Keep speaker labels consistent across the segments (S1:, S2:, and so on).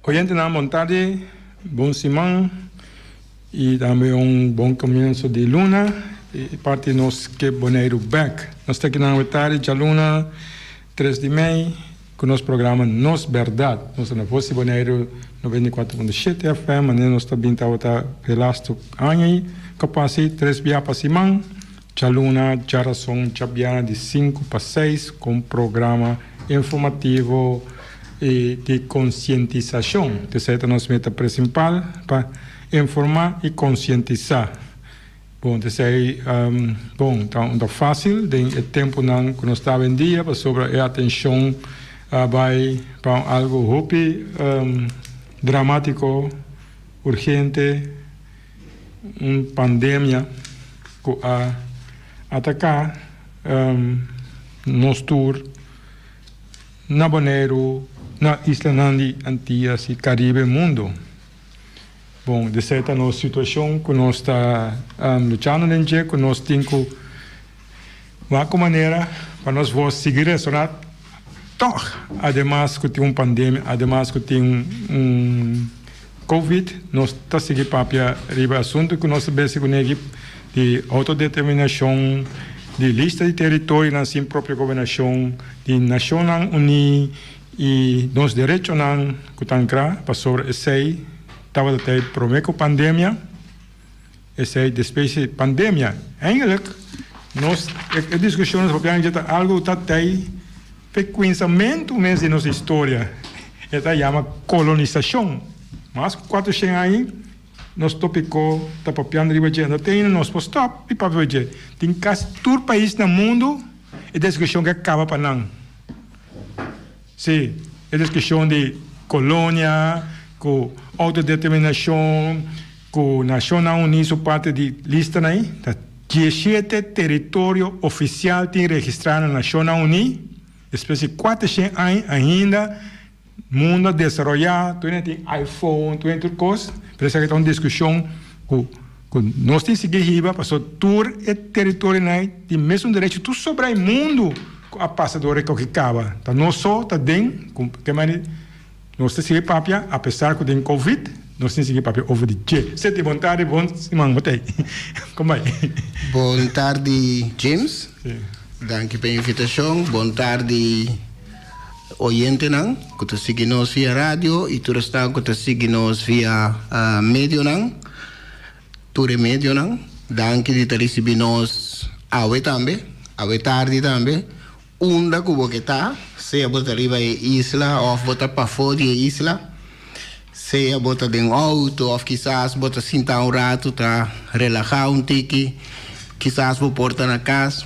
S1: Oyentenan bon tardi, bon siman y tambe un bon comienso di luna di parti nos ke Boneiru bek. Nos ta kinan awe tardi djaluna tres di mei ku nos programa Nos Berdad. Nos ta na Voz di Boneiru 94.7 FM manera nos ta bin tabata e lastu aña ei ku a pasa ei tres bia pa siman, djaluna, djarason, djabièrnè di sinku pa seis ku un programa informativo i di konsientisashon. Esei ta nos meta prinsipal, pa informá i konsientisá. Bon, esei bon, ta un ta fásil den e tempunan ku nos ta awendia pasobra e atenshon a bai pa un algu hopi dramátiko, urgente, un pandemia ku a ataká nos tur. Na Boneiru, na islanan di Antias i Karibe mundu. Bon, desei ta nos situashon ku nos ta luchando den dje, ku nos tin ku wak un manera pa nos vos sigui resoná tòg, ademas ku tin un pandemia, ademas ku tin un Covid, nos ta sigui papia riba e asuntu ku nos ta besi kuné aki di outodeterminashon, di lista di teritorionan sin propio gobernashon, di Nashonnan Uní i nos derechonan ku ta ankrá pasobra esei tabata ta e promé ku pandemia, esei despues di pandemia. Eindelijk nos e diskushon nos papia ta algu ku ta tei p'e kuinsamentu mes di nos historia, e ta yama kolonisashon. Mas ku kuatroshen aña nos topiko ta papiando riba dje, no tin nos por stòp di papia riba dje. Tin kasi tur pais na mundu e diskushon ke kaba pa nan. Sí, e diskushon di kolonia ku outodeterminashon ku Nashonnan Uní su parti di listanan ei ta diesshete teritorio ofisial tin registrá na Nashonnan Uní. Despues di kuatershen aña ainda mundu a desaroyá, tur hende tin iPhone, tur hende tur kos, pero esaki ta un diskushon ku ku nos tin sigui hiba pasobra tur e teritorionan ei tin mesun derecho tur sobra e mundu ku a pasa dor e koki kaba. Ta nos so ta den ku ke manera nos ta sigui papia apesar ku den covid nos tin sigui papia over di dje. Seti bon tardi bon siman bo ta ei. Kon bai?
S2: Bon tardi James. Danki pa e invitashon. Bon tardi oyentenan ku ta sigui nos via radio i tur esnan ku ta sigui nos via medionan, tur e medionan. Danki di ta risibí nos awe tambe, awe tardi tambe. Unda ku bo ke ta, sea bo ta riba e isla òf bo ta pafó di e isla, sea bo ta den outo òf kisas bo ta sinta un ratu ta relahá un tiki, kisas bo por ta na kas.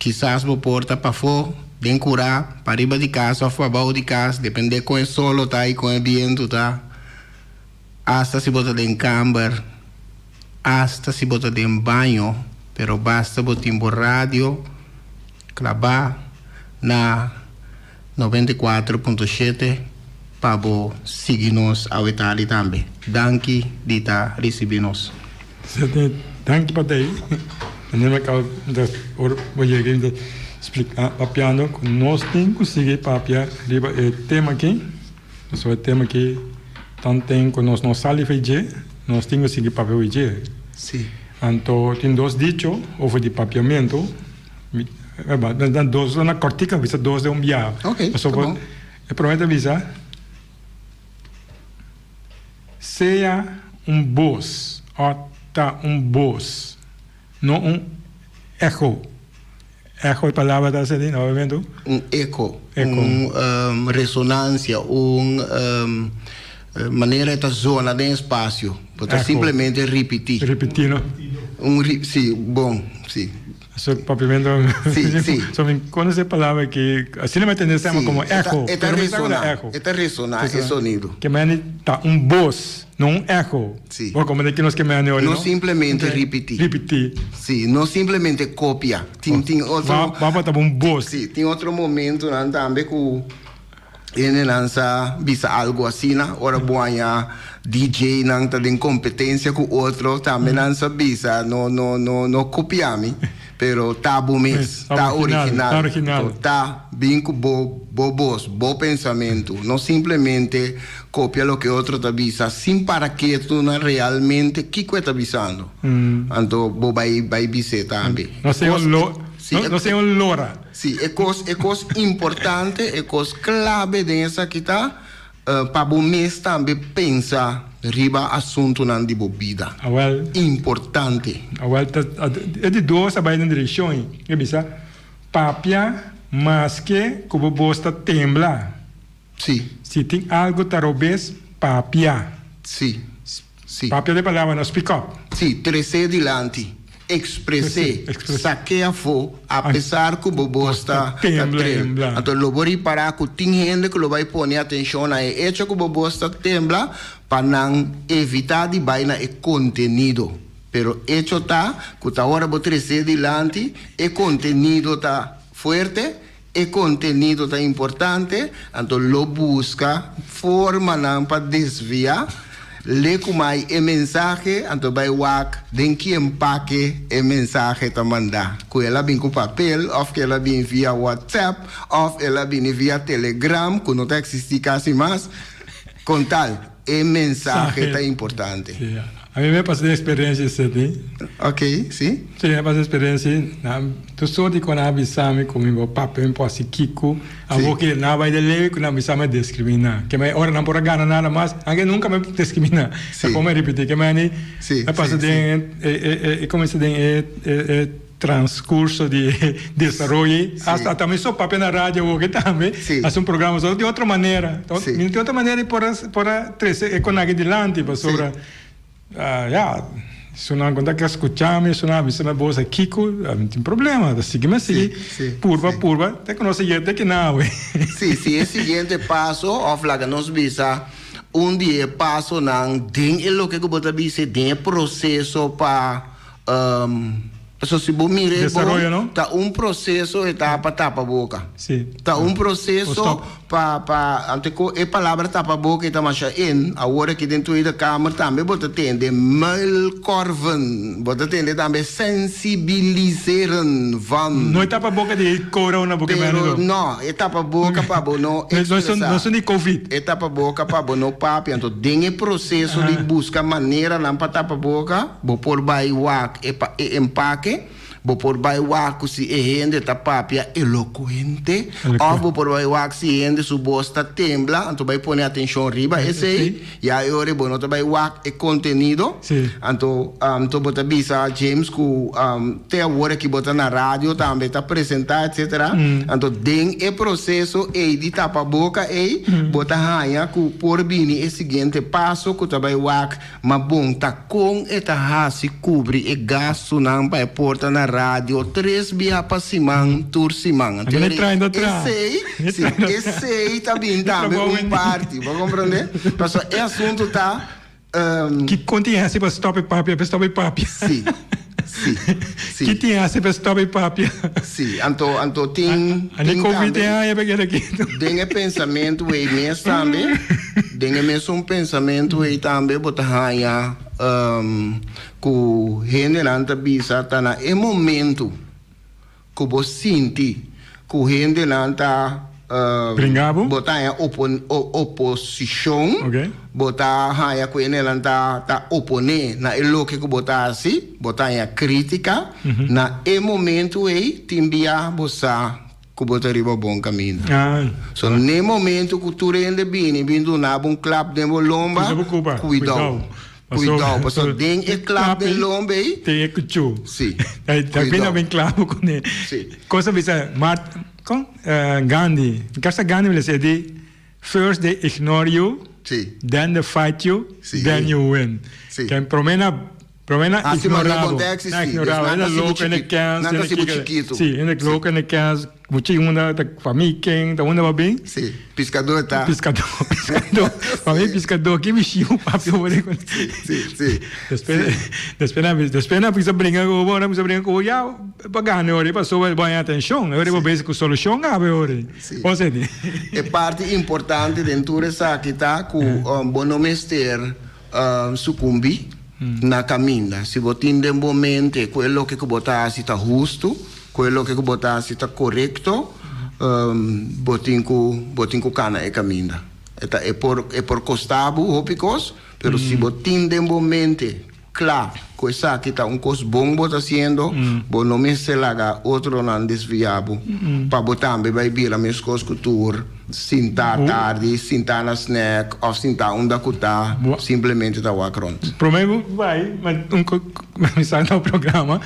S2: Kisas bo por ta pafó, den kurá, pariba di kas òf pabou di kas, dependé kon e solo ta i kon e bientu ta. Asta si bo ta den kamber, asta si bo ta den baño, pero basta bo tin bo radio klabá na 94.7 pa bo sigui nos awe tardi tambe. Danki di ta risibí nos.
S1: Danki pa tei. Manera mi a kaba di ora bo yega mi ta splika papiando ku nos tin ku sigui papia riba e tema aki pasobra e tema aki tanten ku nos no sali for dje nos tin ku sigui papia for dje. Anto tin dos dicho over di papiamentu nan dos na kòrtika bisa dos den un biaha pasobra e promé ta bisa. Sea un bos o ta un bos, no un echo. Echo e palabra ta asina, obviamente.
S2: Un echo, un resonancia, un manera e ta zona den espacio. Bo ta simplemente ripiti.
S1: Ripiti, no?
S2: Un ri, si, bon, si.
S1: So papiamento
S2: Sí, sí.
S1: So mi conoce e palabra ki asina mi a tende sema como echo.
S2: E ta resona, e ta resona e sonido.
S1: Ke meni ta un bos, no un echo.
S2: Sí.
S1: Bo comprende ki nos ke meni ora,
S2: no? No simplemente ripiti.
S1: Ripiti.
S2: Sí, no simplemente copia. Tin tin otro.
S1: Ba ba ta un bos.
S2: Sí, tin otro momentonan tambe ku Hendenan sa bisa algo asina, ora bo haña DJ nan ta den competencia cu otro, tambe nan sa bisa no no no no copia mi, pero ta bo mes, ta original, ta original. Ta. Bin ku bo bo bos, bo pensamentu. No simplemente kopia loke otro ta bisa sin para ketu na realmente kiko e ta bisando. Anto bo bai bai bis'é tambe.
S1: No sea un lo, no sea un lora.
S2: Sí, e kos e kos importante, e kos klabe den esaki ta pa bo mes tambe pensa riba asuntunan di bo bida.
S1: Awel.
S2: Importante.
S1: Awel ta e di dos a bai den direkshon ei. E bisa, Papia maske ku bo bos ta tembla.
S2: Sí.
S1: Si tin algu ta robes, papia.
S2: Sí. Sí.
S1: Papia de palabra no speak up.
S2: Sí, tres'é dilanti, ekspres'é, sak'é afó, apesar ku bo bos ta tembla. Anto lo bo ripará ku tin hende ku lo bai pone atenshon na e echo ku bo bos ta tembla pa nan evitá di bai na e kontenido. Pero echo ta ku ta ora bo tres'é dilanti, e kontenido ta fuerte, E kontenido ta importante, anto lo buska formanan pa desviá le ku mai e mensahe, anto bai wak den ki empake e mensahe ta mandá, ku el a bin ku papel òf ku el a bin via WhatsApp òf el a bini via Telegram ku no ta eksistí kasi mas, kon tal e mensahe ta importante.
S1: A mi me pasa den experiencia esei.
S2: Ok, si.
S1: Si, mi a pasa experiencia ei. Nan, tur sorti cu nan a bisa mi cu mi bo papia mi por haci kico. Awor cu nan a bay den ley cu nan a bisa mi a discrimina. Ke mei ora nan por a gana nada mas, anke nunca mi a discrimina.
S2: Si.
S1: Como mi a ripiti, ke mei ani
S2: Si,
S1: a pasa
S2: si,
S1: den e, e, e, como se den e, e, e transcurso di e desaroyo ei.
S2: Si.
S1: Hasta ata mi so papia na radio awor ke tambe.
S2: Si.
S1: Haci un programa so di otro manera.
S2: Si.
S1: Mi no tin otro manera di por a, por a trece e conaki dilanti pasobra.
S2: Si.
S1: Ya, esunnan ku ta ke skucha mi, esunnan a bisa mi bo sa kiko, mi tin problema, ta sigui mi a sigui, purba, purba, te ku nos a yega te kina awe.
S2: Sí, si e siguiente paso, òf laga nos bisa un di e pasonan den e loke ku bo ta bisa, den e proseso pa Pasobra si bo mira e bon, ta un proseso e ta pa tapa boka. Ta un proseso pa, pa, ante ku e palabra tapa boka e ta masha in, awor aki den Tweede Kamer tambe bo ta tende muilkorven, bo ta tende tambe sensibiliseren van.
S1: No e tapa boka di e corona bo ke mende
S2: Pero no, e tapa boka pa bo no expresa.
S1: No son di covid.
S2: E tapa boka pa bo no papia, anto den e proseso di buska maneranan pa tapa boka, Bo por bai wak e pa e empake, bo por bai wak ku si e hende ta papia elokuente, òf bo por bai wak si e hende su bos ta tembla, anto bai pone atenshon riba esei, ya e ora bo no ta bai wak e kontenido. Anto anto bo ta bisa James ku te awor aki bo ta na radio tambe ta presentá etsetera, anto den e proseso ei di tapa boka ei bo ta haña ku por bini e siguiente paso ku ta bai wak Ma bon ta kon e ta hasi kubri e gastunan pa e por ta na radio tres bia pa siman tur siman. Anto esei, si, esei ta bin tambe un parti, bo komprondé? Pasobra e asuntu ta.
S1: Ki kon tin hasi pa stòp e papia, pa stòp e papia?
S2: Si, si, si.
S1: Ki tin hasi pa stòp e papia?
S2: Si, anto, anto tin,
S1: tin
S2: tambe.
S1: Den
S2: e pensamentu ei mes tambe. Den e mesun pensamentu ei tambe bo ta haña ku hendenan ta bisa ta na e momentu ku bo sinti ku hendenan ta bo ta haña oposishon, bo ta haña ku hendenan ta ta oponé na e loke ku bo ta hasi, bo ta haña krítika, na e momentu ei tin bia bo sa Ku bo ta riba bon kaminda. So n'e momento ku tur hende bini bin duna bo un klap den bo lomba, kuidou. Kuidou, pasobra den e klap den lomba ei.
S1: Tin e kuchú.
S2: Si.
S1: Ta bini bin klabu kuné.
S2: Si.
S1: Kos a bisa Mart, kon? Gandhi. Kasa Gandhi mi lesa e di, First they ignore you, then they fight you, then you win. Ken promé na Prome nan ignorá bo, nan ignorá bo, hende loko hende kens, hende kiko, si, hende loko hende kens, mucha unda ta famia ken, ta unda bo bin?
S2: Si, piskadó ta.
S1: Piskadó, piskadó, famia piskadó, ki mishi bo papia bo den kuné?
S2: Si, si, si.
S1: Despues, despues nan, despues nan bisa bringa ku bo, nan bisa bringa ku bo, ya bo gana e ora, pasobra bo haña atenshon, e ora bo besi ku solushon awe e ora.
S2: Si.
S1: Bo senti?
S2: E parti importante den tur esaki ta ku bo no mester Sukumbí na kaminda. Si bo tin den bo mente ku e loke ku bo ta hasi ta hustu, ku e loke ku bo ta hasi ta korekto, Bo tin ku bo tin ku kana e kaminda. E ta e por e por kosta bo hopi kos, pero si bo tin den bo mente kla ku esaki ta un kos bon bo ta hasiendo, bo no mester laga otronan desviá bo pa bo tambe bai bira meskos ku tur, sintá tardi, sintá na snack òf sintá unda ku ta, simplemente ta wak rònt.
S1: Promé bo bai, un mi sa na programa,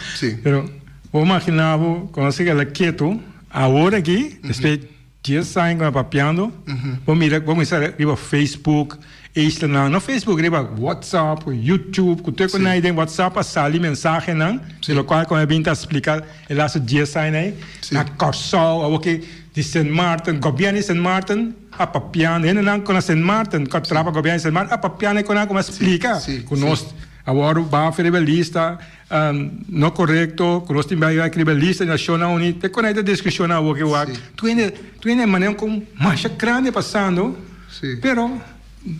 S1: pero bo imaginá bo ku nos a keda ketu. Awor aki, despues di dies aña ku mi a papiando, bo mira, bo kuminsá riba Facebook, islanan, no Facebook, riba WhatsApp, YouTube, ku tur ku nan den WhatsApp a sali mensahenan, di lokual ku mi a bin ta splika e lastu dies aña ei, na Kòrsou, awor ki di Sint Maarten, gobièrnu di Sint Maarten a papiando, hendenan ku na Sint Maarten, ku a traha pa gobièrnu di Sint Maarten a papiando ku nan ku mi a splika ku nos awor bafia riba e lista. No korekto ku nos tin bai riba lista di Nashonnan Uní te kon ei ta diskushon awor ke wak tur hende tur hende manera ku masha grandi pasando pero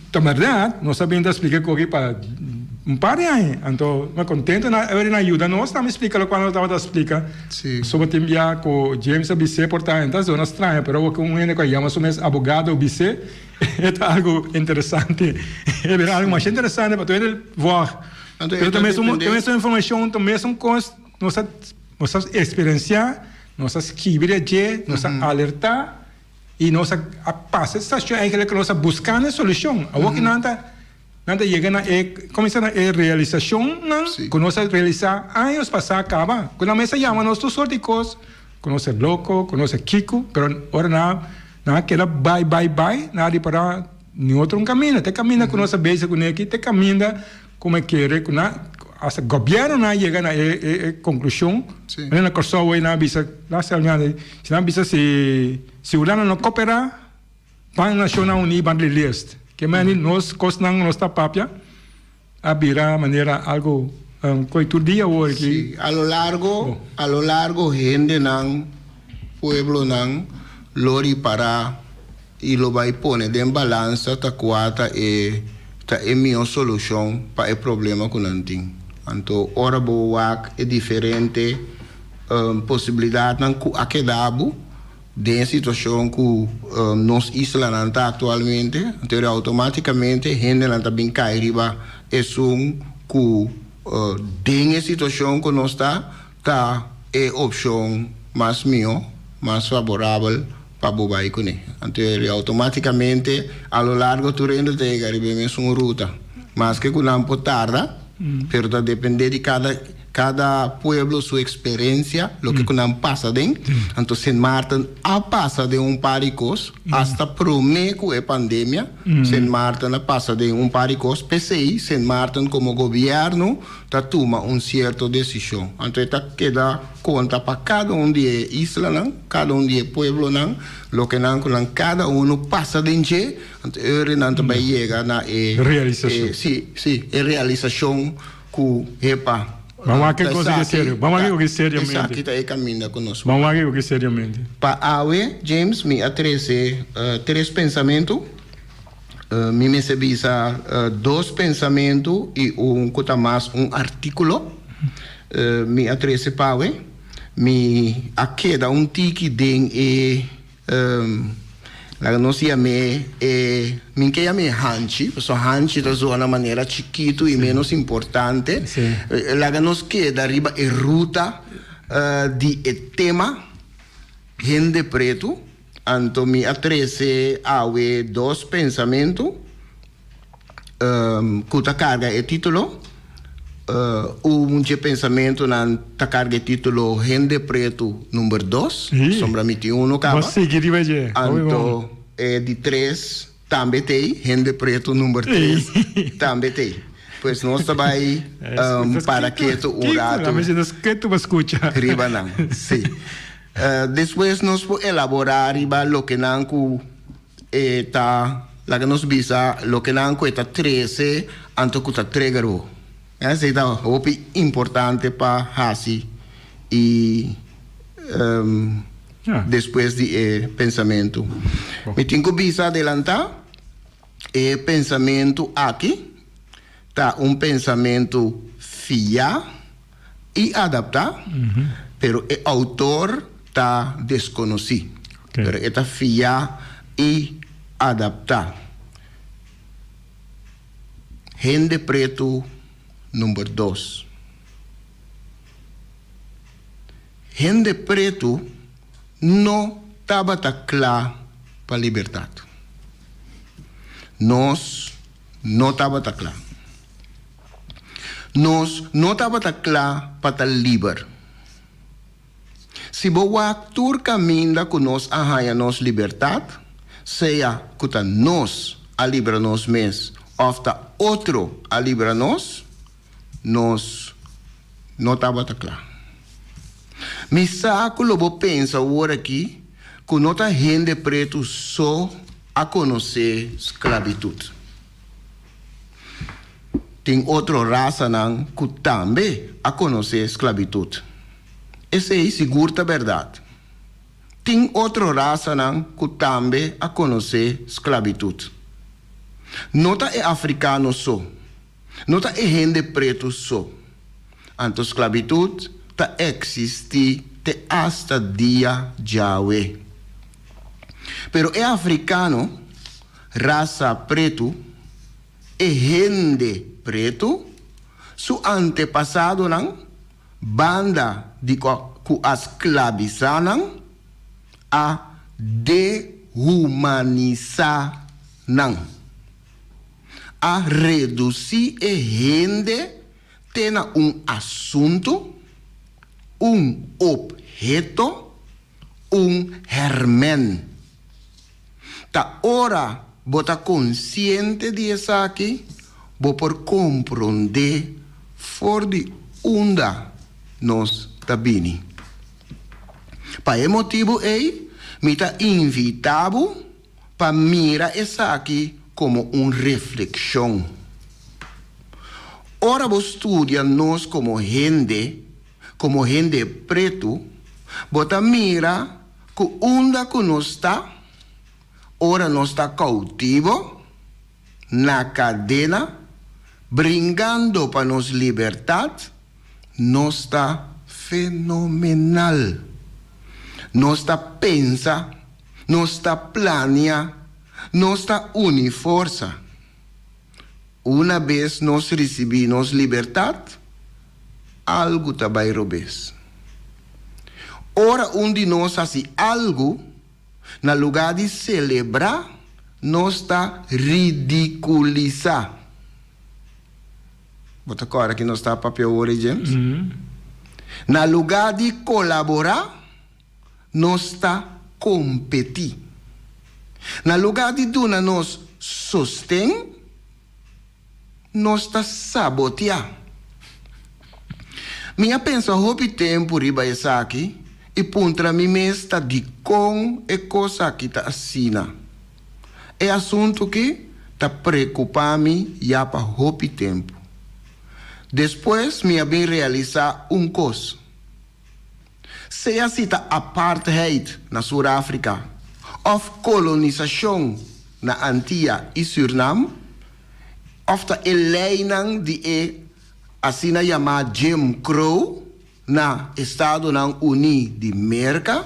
S1: ta bèrdat nos a bin ta splika koki pa un par di aña anto mi kontento nan a nan yuda nos tambe splika lokual nos tabata splika pasobra tin bia ku James a bis'é por ta ta zona straño pero awor ku un hende ku a yama su mes abogado bis'é e ta algu interesante e bira algu masha interesante pa tur hende wòg.
S2: Anto
S1: Pero
S2: e ta
S1: ta mesun, ta
S2: depende.
S1: mesun informacion, ta mesun cos nos a, nos a experiencia, nos a skibi di dje, nos a alerta y nos a, a pasa e situacion eigenlijk nos a buscando e solucion. Awor ki nan ta, nan ta yega na e, como bisa na e realisacionnan
S2: Si.
S1: cu nos a realisa años pasa caba. Cu nan mes a yama nos tur soort di cos, cu nos e loco, cu nos e kico, pero ora nan, nan a keda bai, bai, bai, nan a ripara. Ni otro un caminda, te caminda cu nos a bezig cune aki, te caminda cu mi kere cu nan, hasta gobiernonan a yega na e e conclusion, manera na Corsou hoy nan a bisa, laatste aña si nan a bisa si si Hulanda no coopera, ban Nacionnan Uní ban released. Ke meni nos cosnan nos ta papia a bira manera algo koe tur dia awor aki.
S2: Sí, a lo largo, a lo largo hendenan, pueblonan lo ripará i lo bai pone den balansa ta kua ta e ta e mihó solushon pa e problema ku nan tin. Anto ora bo wak e diferente posibilidatnan ku a keda bo den e situashon ku nos islanan ta aktualmente, anto ora outomátikamente hendenan ta bin kai riba esun ku den e situashon ku nos ta, ta e opshon mas mihó, mas faborabel pa bo bai kuné. Anto e outomátikamente a lo largo tur hende ta yega riba e mesun ruta. Maske ku nan por tarda, pero ta dependé di kada Kada pueblo su eksperensia, loke ku nan pasa den. Anto Sint Maarten a pasa den un par di kos, asta promé ku e pandemia, Sint Maarten a pasa den un par di kos. P'esei Sint Maarten komo gobièrnu ta tuma un sierto desishon. Anto e ta keda konta pa kada un di e islanan, kada un di e pueblonan, loke nan ku nan kada unu pasa den dje, anto e ora nan ta bai yega na e
S1: Realisashon.
S2: Si, si, e realisashon. Ku hepa.
S1: Ban wak e kos aki serio. Ban wak e kos seriamente.
S2: Esaki ta e kaminda ku nos.
S1: Ban wak e kos seriamente.
S2: Pa awe, James, mi a trese tres pensamentu. Mi mester bisa dos pensamentu i un ku ta mas un artíkulo. Mi a trese pa awe. Mi a keda un tiki den e. Laga nos yam'é e, mi ke yam'é hanchi, pasobra hanchi ta zona manera chikitu i ménos importante. Laga nos keda riba e ruta di e tema Hende Pretu. Anto mi a trese awe dos pensamentu. Ku ta karga e título. Un dje pensamentunan ta karga e título Hende Pretu Number Dos, pasobra mi tin unu kaba. Anto e di tres tambe t'ei, Hende Pretu Number Tres tambe t'ei. Pues nos ta bai para ketu un ratu riba nan. Sí. Despues nos por elaborá riba loke nan ku. E ta laga nos bisa loke nan ku e ta trese anto ku ta trigger bo. Esei ta hopi importante pa hasi i despues di e pensamentu. Mi tin ku bisa adelantá e pensamentu aki ta un pensamentu fiá i adaptá, pero e outor ta deskonosí. Pero e ta fiá i adaptá. Hende pretu number dos. Hende pretu no tabata kla pa libertat. Nos no tabata kla. Nos no tabata kla pa ta liber. Si bo wak tur kaminda ku nos a haña nos libertat, sea ku ta nos a libra nos mes òf ta otro a libra nos, nos no tabata kla. Mi sa ku lo bo pensa awor aki ku no ta hende pretu so a konosé sklabitut. Tin otro rasanan ku tambe a konosé sklabitut. Esei sigur ta bèrdat. Tin otro rasanan ku tambe a konosé sklabitut. No ta e afrikano so, no ta e hende pretu so. Anto sklabitut ta eksistí te asta dia djawe. Pero e afrikano, rasa pretu, e hende pretu, su antepasadonan, banda di ku a sklabisá nan, a dehumanisá nan. A redusí e hende te na un asuntu, un opheto, un hèrmèn. Ta ora bo ta konsiente di esaki, bo por komprondé for di unda nos ta bini. Pa e motibu ei, mi ta invitá bo pa mira esaki komo un reflekshon. Ora bo studia nos komo hende, komo hende pretu, bo ta mira ku unda ku nos ta, ora nos ta koutivo, na kadena, bringando pa nos libertat, nos ta fenomenal. Nos ta pensa, nos ta plania, nos ta uni forsa. Una bes nos risibí nos libertat, algu ta bai robes. Ora un di nos hasi algu, na lugá di selebrá, nos ta ridikulisá. Bo ta kòrda ki nos ta papia awor ei, James? Na lugá di kolaborá, nos ta kompetí. Na lugá di duna nos sosten, nos ta saboteá. Mi a pensa hopi tempu riba esaki i puntra mi mes ta dikon e kos aki ta asina. E asuntu ki ta preokupá mi ya pa hopi tempu. Despues mi a bin realisá un kos. Sea si ta apartheid na Sur Afrika òf kolonisashon na Antia i Sürnam, òf ta e leinan di e asina yamá Jim Crow na Estadonan Uní di Merka,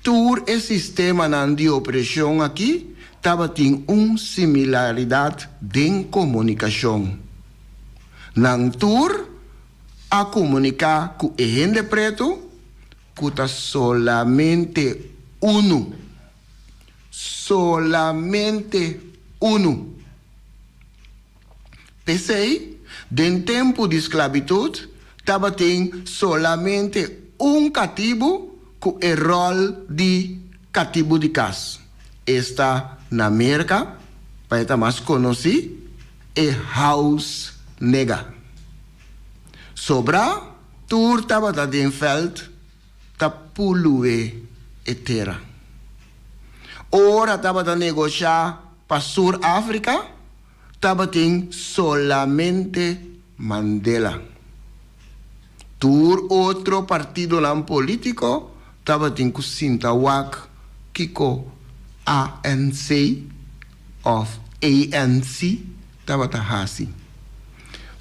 S2: tur e sistemanan di opreshon akí tabatin un similaridat den komunikashon. Nan tur a komuniká ku e hende pretu ku ta solamente unu. Solamente unu. P'esei, den tempu di sklabitut tabatin solamente un katibu ku e ròl di katibu di kas, esta na Merka, pa e ta mas konosí, e house nega. Sobrá tur tabata den vèlt ta pulué e tera. Ora tabata negoshá pa Sur Afrika, tabatin solamente Mandela. Tur otro partidonan polítiko tabatin ku sinta wak kiko ANC òf ANC tabata hasi.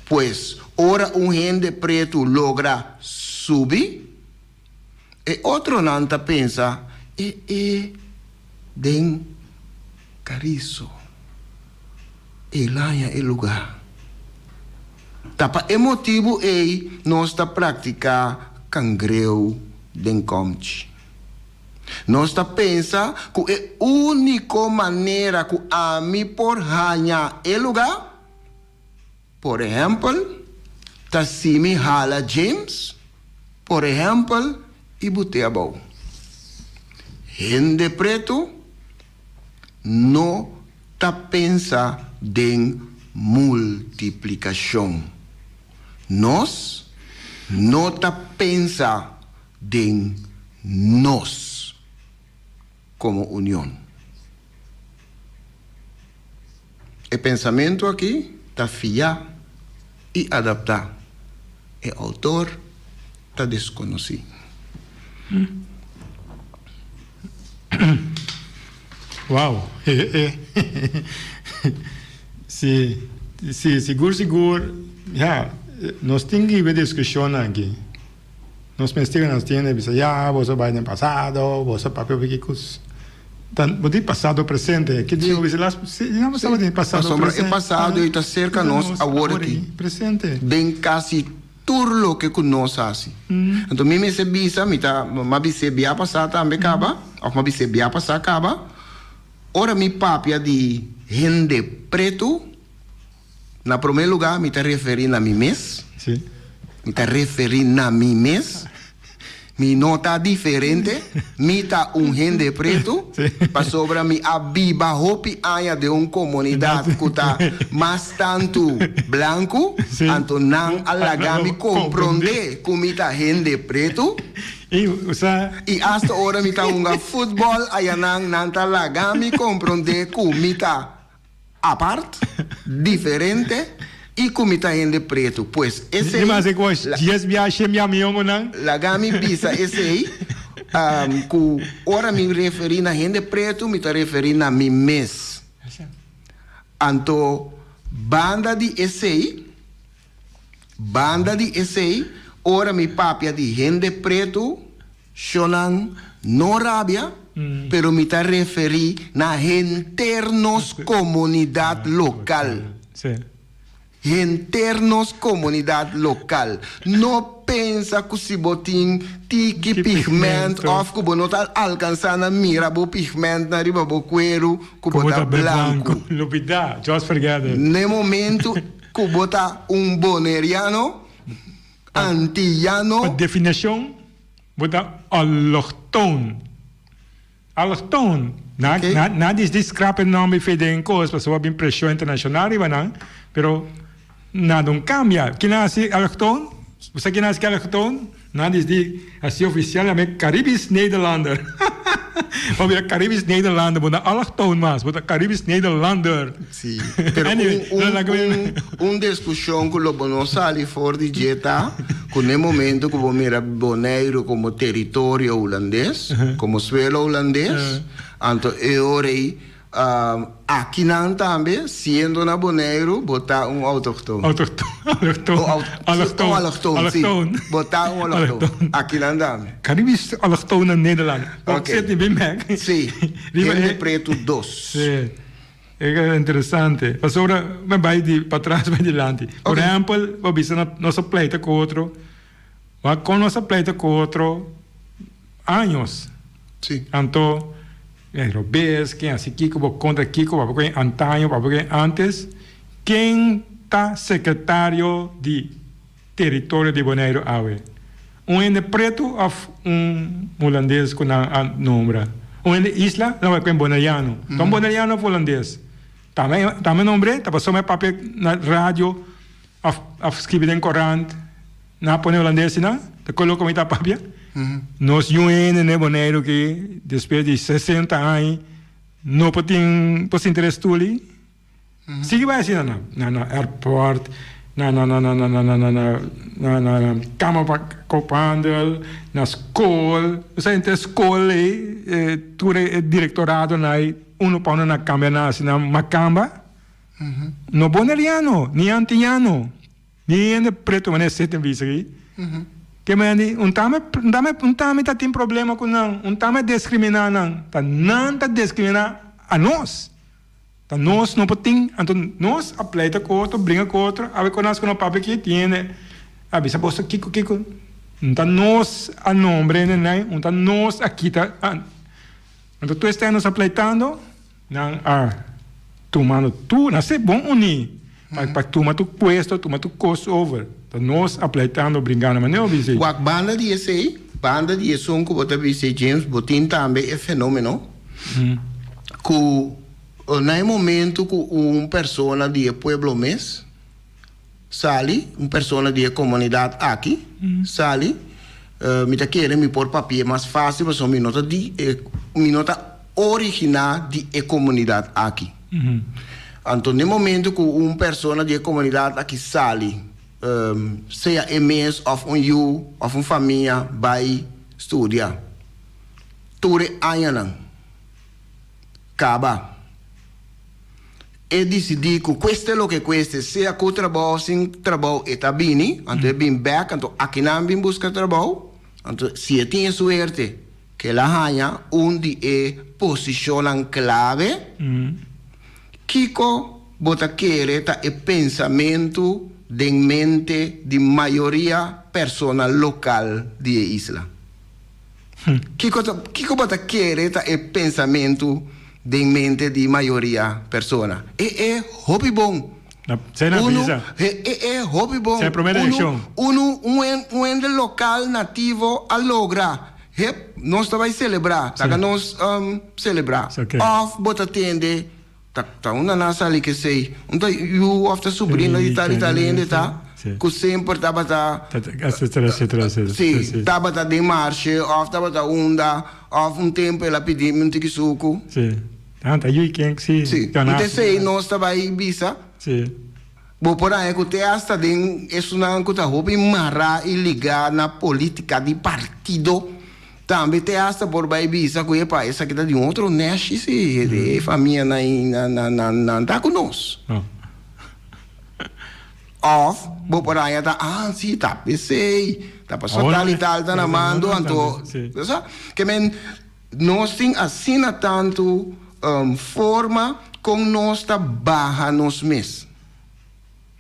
S2: Pues, ora un hende pretu logra subi, e otronan ta pensa. E e den Cariso. El haña e lugá. Ta pa e motibu ei nos ta praktiká kangreu den kòmchi. Nos ta pensa ku e úniko manera ku ami por haña e lugá, por ehèmpel, ta si mi hala James, por ehèmpel, i but'é abou. Hende pretu no ta pensa den multiplikashon. Nos no ta pensa den nos komo union. E pensamentu aki ta fiá i adaptá. E outor ta deskonosí.
S1: Wow! Si, si, sigur sigur, ya, nos tin ki hiba e diskushonnan aki. Nos mester nos tiene bisa ya boso bai den pasado, boso papia hopi kikus. Ta bo di pasado presente, ki dia bo bisa las si ya bo den pasado
S2: Pasobra e pasado ei ta serka nos awor aki.
S1: Presente.
S2: Den kasi tur loke ku nos hasi. Anto mi mester bisa, mi ta m'a bis'é bia pasá tambe kaba, òf m'a bis'é bia pasá kaba, ora mi papia di hende pretu, Na promé lugá mi ta referí na mi mes.
S1: Sí.
S2: Mi ta referí na mi mes. Mi no ta diferente. Mi ta un hende pretu.
S1: Sí.
S2: Pasobra mi a biba hopi aña den un komunidat ku ta mas tantu blanku.
S1: Sí.
S2: Anto nan a laga mi komprondé ku mi ta hende pretu.
S1: I, osea.
S2: I asta ora mi ta hunga futbòl ayanan nan ta laga mi komprondé ku mi ta Apart, diferente y cu mi ta hende preto. Pues esey.
S1: Ni mas e cos, dies bia, shen bia mion o nan.
S2: Laga mi bisa esey, cu ora mi referi na hende preto, mi ta referi na mi mes. Anto, banda di esey, banda di esey, ora mi papia di hende preto, Shonnan no rabia, pero mi ta referí na henter nos komunidat lokal. Henter nos komunidat lokal. No pensa ku si bo tin tiki pigment òf ku bo no ta alkansá na mira bo pigmentnan riba bo kueru ku bo ta blanku. N'e momentu ku bo ta un boneriano, Antillano.
S1: Pa definishon bo ta allochtoon. Allochtoon. Na
S2: Oké.
S1: na na disdi skrap e nòmber i fei den kos pasobra bin preshon internashonal riba nan, pero nada un kambia. Kina hasi allochtoon? Bo sa kina hasi ki allochtoon? Nan disdi hasi ofisial yam'é Caribisch Nederlander. Bo bira Caribisch Nederlander, bo no allochtoon mas, bo ta Caribisch Nederlander.
S2: Sí, pero
S1: Anyway,
S2: un,
S1: no
S2: un,
S1: laga mi.
S2: un, un discusion cu lo bo no sali for di dje ta cu n'e momento cu bo mira Boneiru como teritorio Hulandes, como suelo Hulandes, anto e ora ei akinan tambe, siendo na Boneiru, bo ta un autochtoon.
S1: Autochtoon, allochtoon,
S2: O aut- sí,
S1: allochtoon,
S2: o allochtoon, sí.
S1: allochtoon.
S2: Bo ta un allochtoon.
S1: Allochtoon.
S2: Akinan tambe.
S1: Caribisch allochtoon na Nederland.
S2: Oké.
S1: Op zit niet bij mij.
S2: Sí,
S1: Riba
S2: hende
S1: e-
S2: pretu dos.
S1: Sí. E ta interesante. Pasobra mi bai di patras bai dilanti. Por
S2: Ok.
S1: ehempel, bo bisa no nos a pleita ku otro. Wak kon nos a pleita ku otro años.
S2: Sí.
S1: Anto e robes, ken hasi kiko, bo kontra kiko, bo papia ku antaño, bo papia ku antes. Ken ta sekretario di teritorio di Boneiru awe? Un hende pretu òf un hulandes ku nan a nombra? Un hende isla? No, ku e boneriano. Ta un boneriano òf hulandes? Tambe tambe nombr'é, ta pasobra e papia na radio òf òf skibi den korant, nan a pone hulandes asina, ta kolo ku mi ta papia. Nos yu hende na e Boneiru aki despues di sesenta aña no por tin por sinti restuli. Sigui bai asina na na na airport, na na na na na na na na na na na Kamer van Koophandel, na skol. Bo sa henter skol ei, tur e direktoradonan ei uno pa uno na kambia nan asina makamba. No boneriano, ni antiano, ni hende preto manera sete bisa aki. Ke men di, un tame, un tame, un tame ta tin problema ku nan, un tame diskriminá nan, ta nan ta diskriminá anos. Ta nos no por tin, anto nos a pleita ku otro, bringa ku otro, awe ku nos ku no papia aki tin hende a bisa boso kiko kiko, un ta nos a nombra hende nan, un ta nos a kita, anto tur esei nos a pleitando, nan a tumando tur, nan se bon uní pa pa tuma tur puesto, tuma tur kos over, ta nos a pleitando, bringando, manera bo bisa.
S2: Wak banda di esei, banda di esun ku bo ta bisa James, bo tin tambe e fenomeno. Ku na e momento ku un persona di e pueblo mes sali, un persona di e komunidat aki sali, mi ta kere mi por papia mas fásil pasobra mi no ta di e, mi no ta originá di e komunidat aki. Anto na e momento ku un persona di e komunidat aki sali, sea e mes òf un yu òf un famia bai studia, Tur e añanan kaba, e disidí ku kueste loke kueste, sea ku trabou òf sin trabou, e ta bini, anto e bin bèk, anto akinan bin buska trabou, anto si e tin e suerte ku el a haña un di e posishonnan klave, kiko bo ta kere ta e pensamentu den mente di mayoria persona lokal di e isla? Kiko ta kiko bo ta kere ta e pensamentu den mente di mayoria persona? E e hopi bon.
S1: Na sey na
S2: Unu
S1: bisa.
S2: e e e hopi bon.
S1: Sey prome
S2: Unu
S1: reaccion.
S2: unu un hen un hende local nativo a logra. Hep, nos ta bay celebra.
S1: Sí.
S2: Laga nos celebra.
S1: Sí, okay.
S2: Of bo ta tende Ta ta unda nan a sali kesey? Un ta yu of ta subrino di tal i tal hende ta ku semper tabata
S1: Etcetera, etcetera, etcetera.
S2: Si, tabata den marshe of tabata unda of un tempu el a pidi mi un tiki suku.
S1: Si, ta ta yu i ken si.
S2: Si, un ta esey nos ta bai bisa.
S1: Si.
S2: Bo por haña ku te asta den esunnan ku ta hopi mará i ligá na politika di partido. Tambe te hasta por bai bisa ku epa esaki ta di un otro neshi si e famia nan nan nan ta ku nos. Of bo por haña ta ah si ta pesey ta paso tal y tal ta na mando anto sa ke men nos tin asina tantu forma kon nos ta baha nos mes.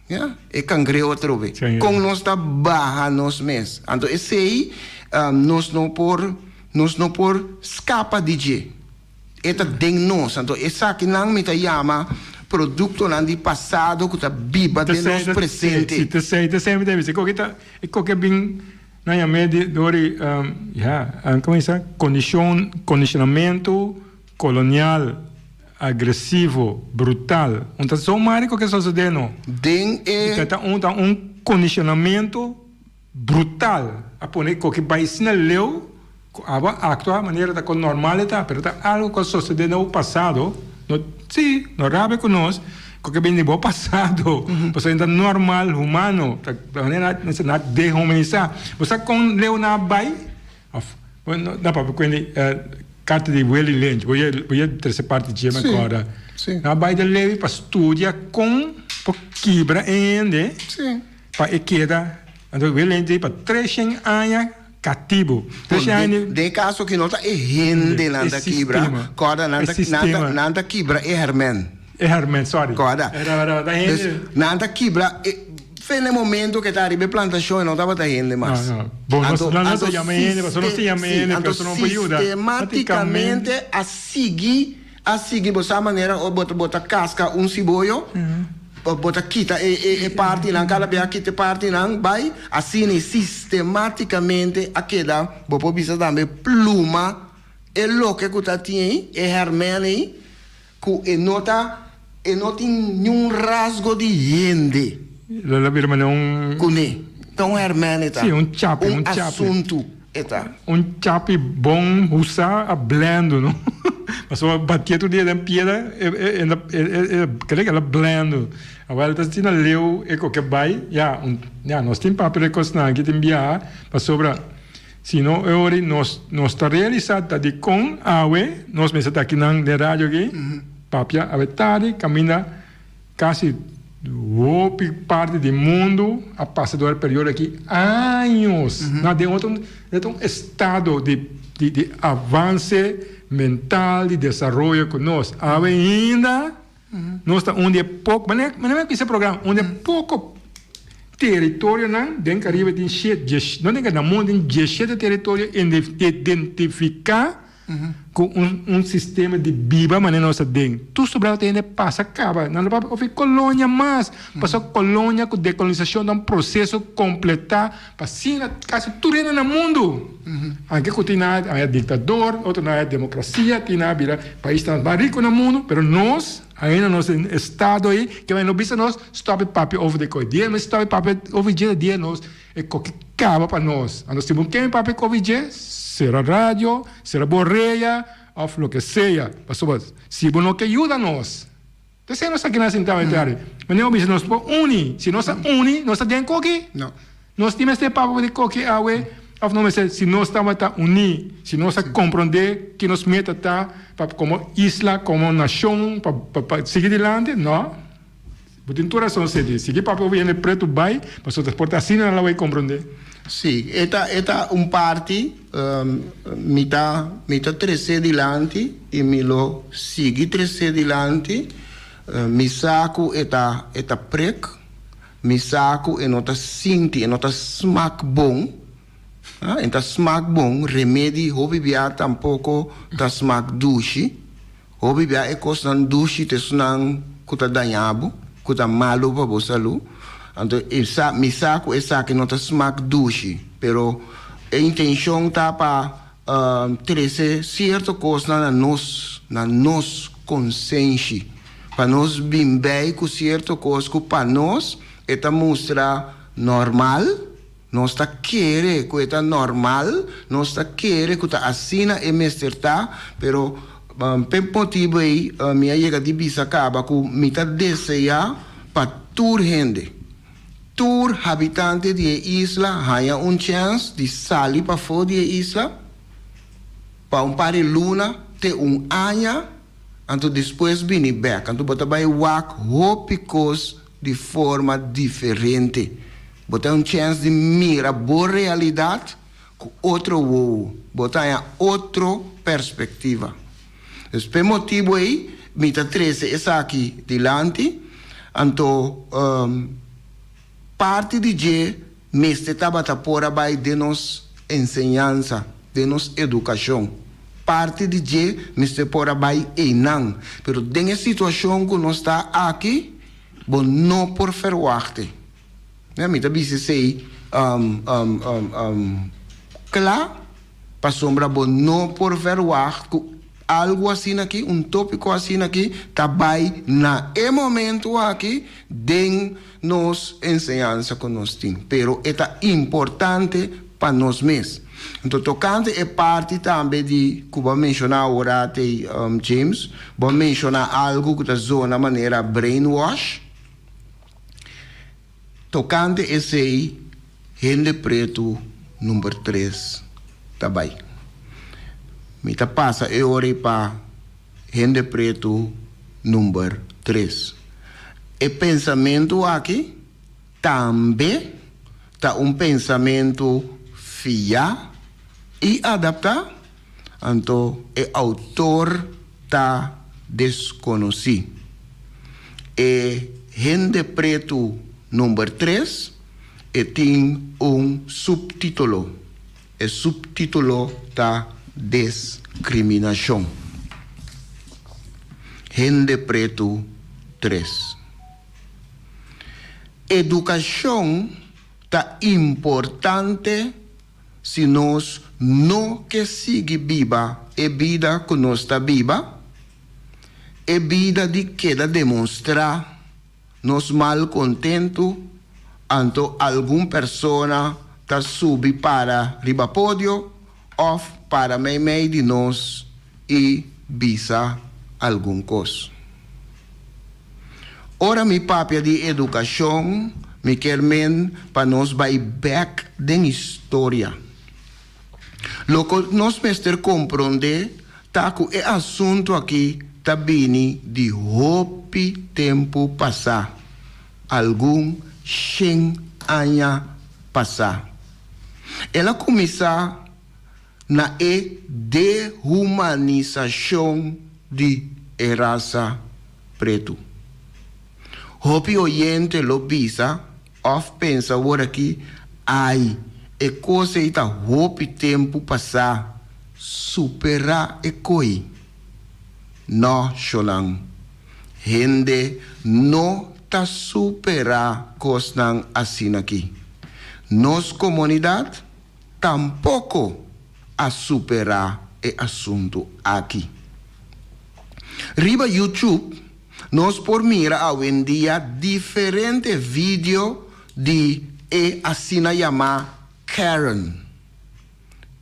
S2: Ya, e cangreu atrobe. Con nos ta baha nos mes. Anto esey nos no por, nos no por scapa di dje. E ta den nos. Anto esakinan mi ta yama productonan di pasado cu ta biba den nos presente.
S1: Si, t'esey, t'esey mi ta bisa. E koke ta, e koke bin na yam'é di dor di, ya, como bisa, condicion, condicionamento Colonial, agresivo, brutal. Un ta zo mari cu ke sosode no.
S2: Den e.
S1: Ta ta un ta un condicionamento brutal. A pone cu ke bay asina leu cu abo a actua manera ta con normal e ta, pero ta algo cu a sosode na bo pasado. No, si, no rabia cu nos cu ke bini di bo pasado, pasobra ta normal humano, ta manera na dehumanisa. Bo sa con leu nan a bay? Of, bueno, no papia cu hende carta di Willy Lynch, bo ye, bo ye trece parti dje me acorda.
S2: Si.
S1: Nan a bay den Levi pa studia con por kibra e hende pa e keda, anto Willy Lynch di pa treshen aña catibo. Treshen aña
S2: Den, den e caso aki no ta e hendenan ta kibra, corda nan ta, nan ta, nan ta kibra e hermen.
S1: E hermen, sorry.
S2: Corda.
S1: Era, era,
S2: Dus, nan ta kibra e. Fe na e momento ke ta ariba e plantashon e no tabata hende mas.
S1: No, no. Bon, nos,
S2: Anto,
S1: nos
S2: anto
S1: ta yama hende, pasobra nos ta yama
S2: sí,
S1: hende,
S2: anto
S1: pero no por yuda.
S2: sistematicamente a sigui, a sigui, bo sa manera o bo ta, bo ta casca un siboyo, bo, bo ta kita e, e, e partinan, cada bia a kita e partinan, bai, asina y sistematicamente a keda, bo por bisa tambe pluma e loke cu ta tin ei, e hermen ei, Ku e no ta, e no tin niun rasgo di hende.
S1: Lo la bira manera un.
S2: Kuné. Ta un hèrmèn e ta.
S1: Sí, un chapi, un chapi.
S2: Un asuntu e ta.
S1: Un chapi bon husá a blèndu, no? Pasobra batié tur dia den piedra, e, e, e, e, e kere ku el a blèndu. Awor el ta asina leu e koke bai, ya, un, ya, nos tin papia di kosnan aki tin biaha, pasobra. Sino e ora nos nos ta realisa ta dikon awe nos mester ta akinan den radio aki papia awe tardi kaminda kasi Hopi parti di mundu a pasa dor e periodo aki años. Na den otro den otro estado di di di avance mental, di desaroyo ku nos. Awe ainda nos ta un di e poko, manera manera mi a bisa e programa, un di e poko teritorionan den Caribe tin shete, djes, no den Caribe, na mundu tin djeshete teritorio identifiká Ku un un sistema di biba manera nos ta den. Tur sobrado ta hende pasa kaba. Nan no papia ofi kolonia mas. Pasobra kolonia ku dekolonisashon ta un proseso kompletá pa asina kasi tur hende na mundu. Anke ku tin nan a diktador, otro nan a demokrasia, tin nan a bira paisnan mas riku na mundu, pero nos ainda nos den estado ei ke no bisa nos stòp e papia over di koi. Dia nos stòp e papia over di dje dia nos E koki kaba pa nos. Anto si bo ken papia koki dje, sera radio, sera bo orea of loke sea. Pasobra si bo no ke yuda nos, p'esei nos aki na sinta awe tardi. Manera bo bisa nos por uni. Si nos a uni, nos ta den koki?
S2: No.
S1: Nos tin mester papia di koki awe of no mester? Si nos tabata uni, si nos a komprondé ki nos meta ta pa komo isla, komo nashon pa pa sigui dilanti, no. Bo tin tur rason Sedi. Sigui papia over hende pretu bai, pasobra ta por ta asina nan lo bai komprondé.
S2: Sí, e ta e ta un parti mi ta mi ta tresé dilanti i mi lo sigui tresé dilanti. Mi sa ku e ta e ta prek, mi sa ku e no ta sinti, e no ta smak bon, e ta smak bon, remedi hopi bia tampoko ta smak dushi. Hopi bia e kosnan dushi ta esunnan ku ta daña bo, ku ta malu pa bo salú. Anto e sa, mi sa ku esaki no ta smak dushi, pero e intenshon ta pa trese sierto kosnan na nos, na nos konsenshi, pa nos bin bei ku sierto kos ku pa nos e ta mustra normal. Nos ta kere ku e ta normal, nos ta kere ku ta asina e mester ta, pero p'e motibu ei mi a yega di bisa kaba ku mi ta deseá pa tur hende, tur habitante di e isla haña un chèns di sali pafó di e isla pa un par di luna te un aña, anto despues bini bèk. Anto bo ta bai wak hopi kos di forma diferente. Bo ta un chèns di mira bo realidat ku otro wowo. Bo ta haña otro perspektiva. Dus p'e motibu ei mi ta trese esaki dilanti. Anto parti di dje mester tabata por a bai den nos enseñansa, den nos edukashon. Parti di dje mester por a bai einan. Pero den e situashon ku nos ta aki, bo no por ferwach'te. Mi ta bisa esei kla pasobra bo no por verwagt ku algu asina aki, un tópiko asina aki ta bai na e momentu aki den nos enseñansa ku nos tin. Pero e ta importante pa nos mes. Anto tokante e parti tambe di ku bo a menshoná ora te James, bo a menshoná algu ku ta zona manera brainwash. Tokante esei hende pretu number tres ta bai. Mi ta pasa e ora ei pa hende pretu number tres. E pensamentu aki tambe ta un pensamentu fiá i adaptá, anto e outor ta deskonosí. E hende pretu number tres e tin un suptítulo. E suptítulo ta Deskriminashon. Hende pretu tres. Edukashon ta importante Si nos no ke sigui biba e bida ku nos ta biba, e bida di keda demonstrá nos malkontentu, anto algun persona ta subi para riba podio òf para meimei di nos i bisa algun kos. Ora mi papia di edukashon, mi kier men pa nos bai bèk den historia. Loke nos mester komprondé ta ku e asuntu akí ta bini di hopi tempu pasá. algun shen aña pasá. El a kuminsá na e dehumanisashon di e rasa pretu. Hopi oyente lo bisa òf pensa awor aki, Ai, e kos ei ta hopi tempu pasá, superá e koi. Nò, shonnan. Hende no ta superá kosnan asin'aki. Nos komunidat tampoko a superá e asuntu aki. Riba YouTube nos por mira awendia diferente video di e asina yamá Karen.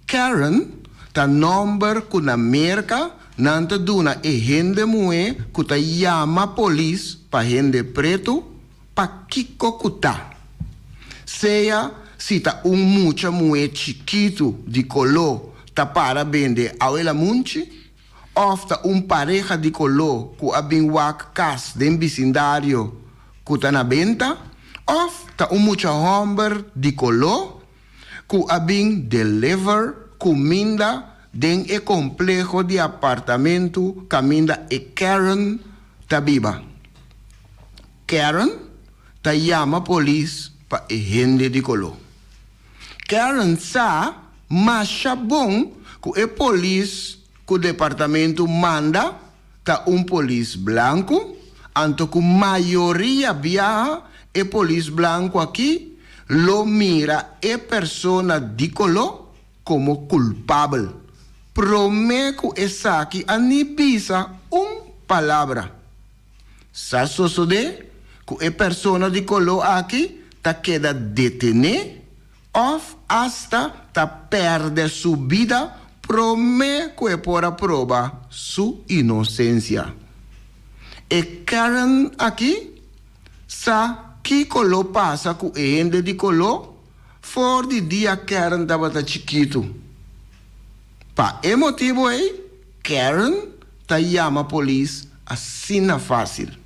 S2: Karen ta nòmber ku na Merka nan ta duna e hende muhé ku ta yama polis pa hende pretu pa kiko ku ta. Sea si ta un mucha muhé chikitu di koló ta para bende awelamunchi òf ta un pareha di koló ku a bin wak kas den bisindario ku ta na benta òf ta un mucha hòmber di koló ku a bin deliver kuminda den e kompleho di apartamentu kaminda e Karen ta biba. Karen ta yama polis pa e hende di koló. Karen sa masha bon ku e polis ku departamentu manda ta un polis blanku, anto ku mayoria biaha e polis blanku aki lo mira e persona di koló komo kulpabel promé ku esaki a ni bisa un palabra. Sa sosodé ku e persona di koló aki ta keda detené òf asta ta pèrdè su bida promé ku e por a proba su inosensia. E Karen aki sa kiko lo pasa ku e hende di koló for di dia Karen tabata chikitu. Pa e motibu ei, Karen ta yama polis asina fásil.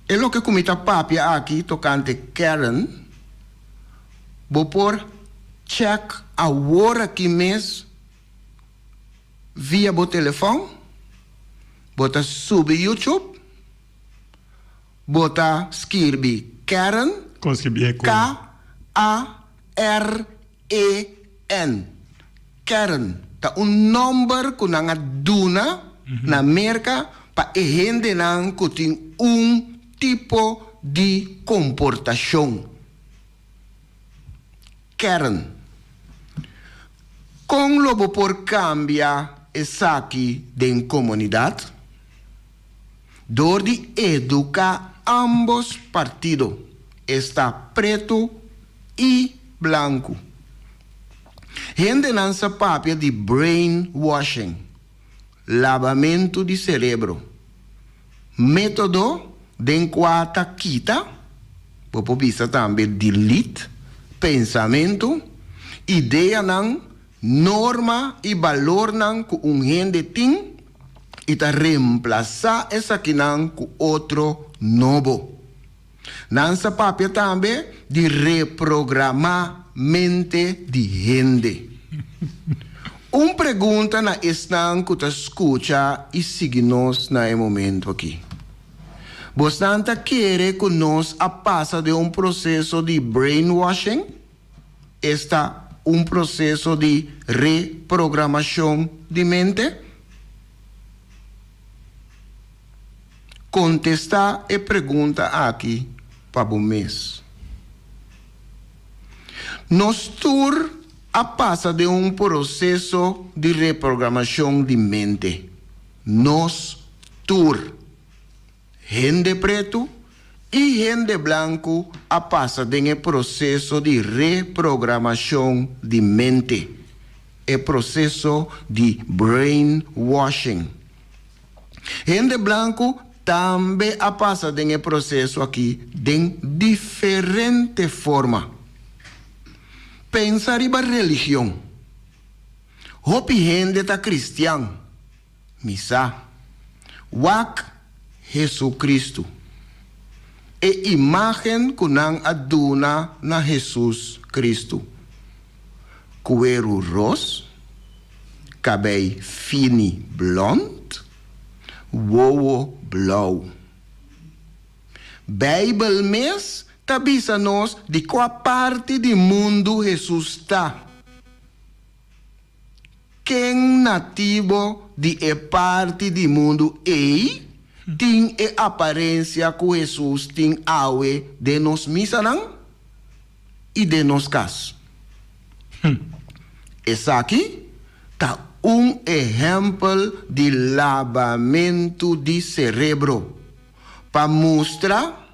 S2: E loke ku mi ta papia aki tokante Karen, bo por chèk awor aki mes via bo telefòn. Bo ta subi YouTube, bo ta skirbi Karen,
S1: Kon skirbi e ku?
S2: K-A-R-E-N. Karen ta un nòmber ku nan a duna na Merka pa e hendenan ku tin un tipo di komportashon. Karen. Kon lo bo por kambia esaki den komunidat? Dor di eduká ámbos partido, esta pretu i blanku. Hendenan sa papia di brainwashing, labamentu di serebro, método den kua ta kita, bo por bisa tambe delete, pensamentu, ideanan, norma i balornan ku un hende tin i ta remplasá esakinan ku otro nobo. Nan sa papia tambe di reprogramá mente di hende. Un pregunta na esnan ku ta skucha i sigui nos na e momentu akí. Bosnan ta kere ku nos a pasa den un proseso di brainwashing, esta un proseso di reprogramashon di mente? Kontestá e pregunta aki pa bo mes. Nos tur a pasa den un proseso di reprogramashon di mente. Nos tur. Hende pretu i hende blanku a pasa den e proseso di reprogramashon di mente, e proseso di brainwashing. Hende blanku tambe a pasa den e proseso aki den diferente forma. Pensa riba religion. Hopi hende ta kristian, mi sa. Wak Hesukristu. E imágen ku nan a duna na Hesus Kristu. Kueru ros, kabei fini blònt, wowo blou. Beibel mes ta bisa nos di kua parti di mundu Hesus ta. Ken natibo di e parti di mundu ei tin e aparensia ku Hesus tin awe den nos misanan i den nos kas? Esaki ta un ehèmpel di labamentu di serebro pa mustra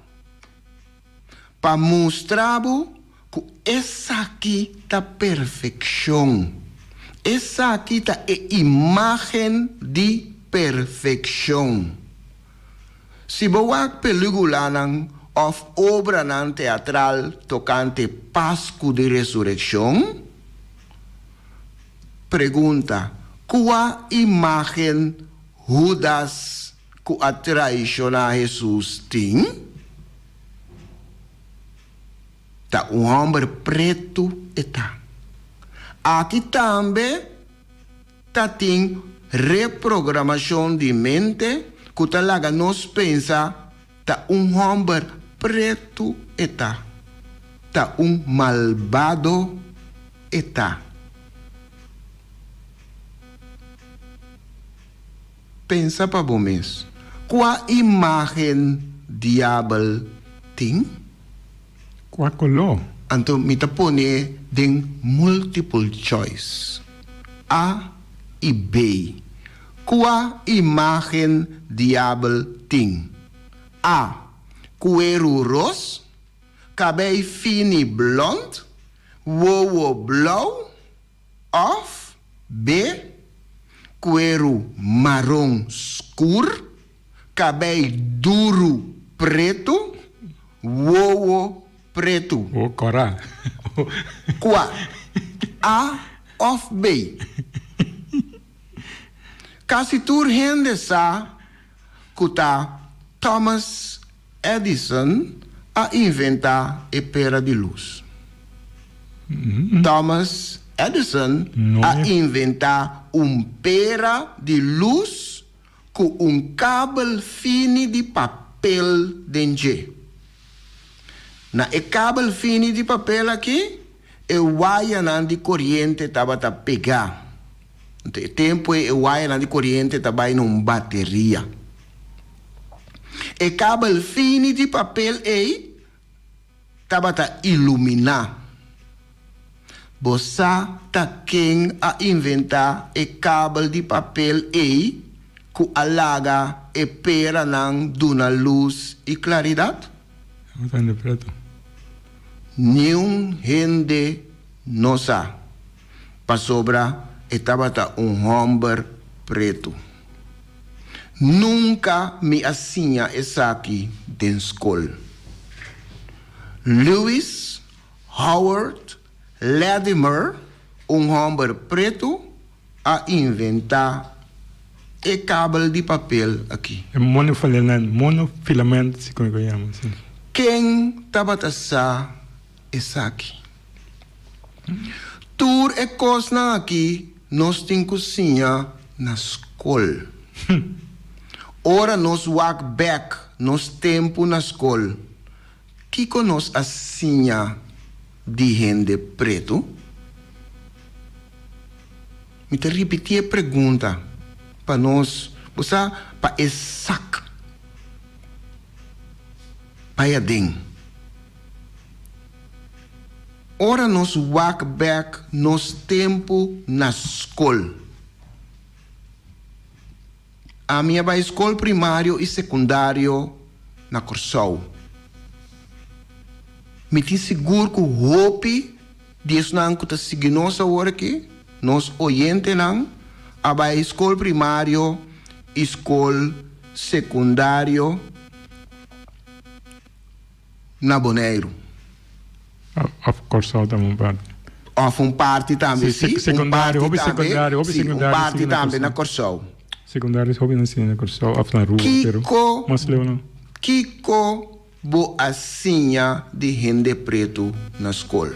S2: Pa mustra bo ku esaki ta perfekshon. Esaki ta e imágen di perfekshon. Si bo wak pelíkulanan òf obranan teatral tokante Pasku di Resurekshon, pregunta, Kua imágen Hudas ku a traishoná Hesus tin? Ta un hòmber pretu e ta. Aki tambe ta tin reprogramashon di mente ku ta laga nos pensa ta un hòmber pretu e ta, ta un malbado e ta. Pensa pa bo mes, Kua imágen Diabel tin?
S1: Kua koló?
S2: Anto mi ta pone den multiple choice, A i B. Kua imágen Diabel tin? A. Kueru ros, kabei fini blònt, wowo blou. Òf, B, Kueru maron skur, kabei duru pretu, wowo pretu.
S1: O kòrá.
S2: Kua? A òf B? Kasi tur hende sa ku ta Thomas Edison a inventá e pera di lus. Thomas Edison a inventá un pera di lus ku un kabel fini di papel den dje. Na e kabel fini di papel aki e wayanan di koriente tabata pegá. Anto e tempu ei e wayanan di koriente ta bai na un bateria. E kabel fini di papel ei tabata iluminá. Bo sa ta ken a inventá e kabel di papel ei ku a laga e peranan duna lus i klaridat? Niun hende no sa. Pasobra e tabata un hòmber pretu. Nunka mi a siña esaki den skol. Lewis Howard Latimer, un hòmber pretu, a inventá e kabel di papel aki.
S1: E monofilament, monofilament, si kon ku yama, si.
S2: Ken tabata sa esaki? Tur e kosnan aki nos tin ku siña na skol. Ora nos wak bèk nos tempu na skol, kiko nos a siña di hende pretu? Mi ta ripití e pregunta pa nos, bo sa, pa e sak bai aden. Ora nos wak bek nos tempu na skol. Ami a bai skol primario i sekundario na Kòrsou. Mi tin sigur ku hopi di esnan ku ta sigui nos awor aki, nos oyentenan, a bai skol primario i skol sekundario na Boneiru.
S1: Of Kòrsou tambe un parti.
S2: Of un parti tambe,
S1: si. Sekundario, hopi sekundario, hopi sekundario.
S2: Un parti tambe na Kòrsou.
S1: Sekundario hopi nan siña na Kòrsou of na Aruba, pero mas leu no.
S2: Kiko. bo a siña di hende pretu na skol?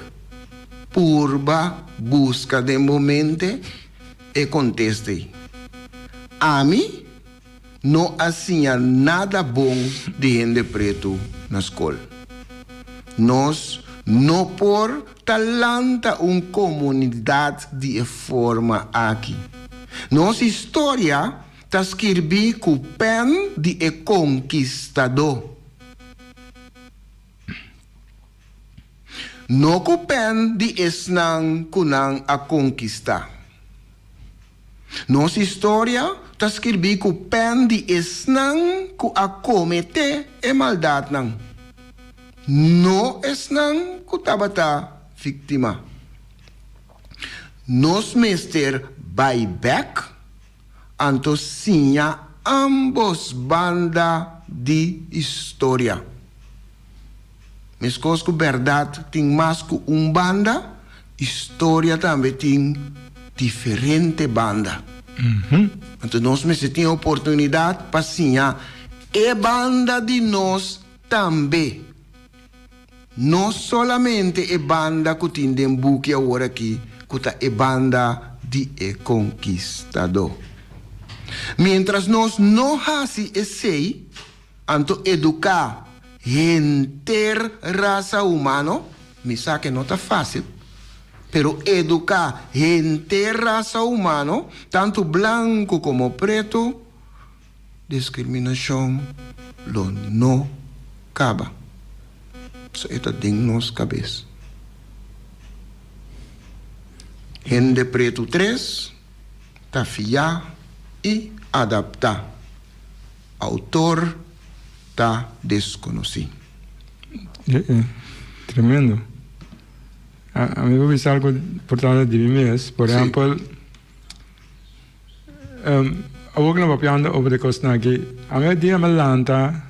S2: Purba buska den bo mente e kontesta ei. Ami no a siña nada bon di hende pretu na skol. Nos no por ta lanta un komunidat di e forma aki. Nos historia ta skirbí ku pèn di e konkistadó, no ku pèn di esnan ku nan a konkistá. Nos historia ta skirbí ku pèn di esnan ku a kometé e maldatnan, no esnan ku tabata víktima. Nos mester bai bèk anto siña ámbos banda di historia. Meskos ku bèrdat tin mas ku un banda, historia tambe tin diferente banda. Anto nos mester tin oportunidat pa siña e banda di nos tambe. No solamente e banda ku tin den buki awor aki ku ta e banda di e konkistadó. Miéntras nos no hasi esei, anto eduká henter rasa humano, mi sa ke no ta fásil, pero eduká henter rasa humano, tantu blanku komo pretu, Discriminacion lo no caba. So e ta den nos cabes. Hende pretu tres ta fia y adapta. Autor ta desconoci.
S1: Tremendo. A mi por bisa algo importante di mi mes. Por ehempel. Awor ku nos papiando over e kosnan aki, ami e dia mi a lanta,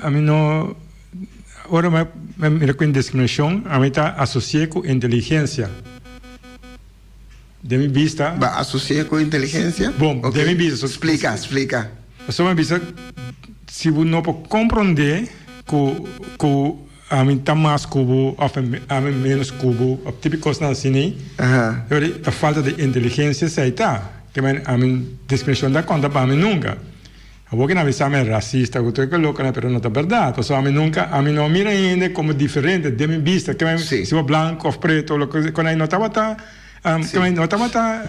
S1: ami no, ora mi a mira ku diskriminashon, ami ta asosi'é ku inteligensia. Den mi bista.
S2: Bo a asosi'é ku inteligensia?
S1: Bon, den mi bista.
S2: Splika, splika.
S1: Pasobra mi bisa, si bo no por komprondé ku ku. Ami ta mas ku bo òf ami ménos ku bo òf tipo kosnan asina ei, ta falta di inteligensia esei ta. Ke men ami diskriminashon ta konta pa mi nunka. Awor ke nan bisa mi rasista ku tur e lokonan pero no ta bèrdat pasobra ami nunka ami no mira hende komo diferente den mi bista ke men si bo blanku òf pretu òf loke ku nan no tabata ke men no tabata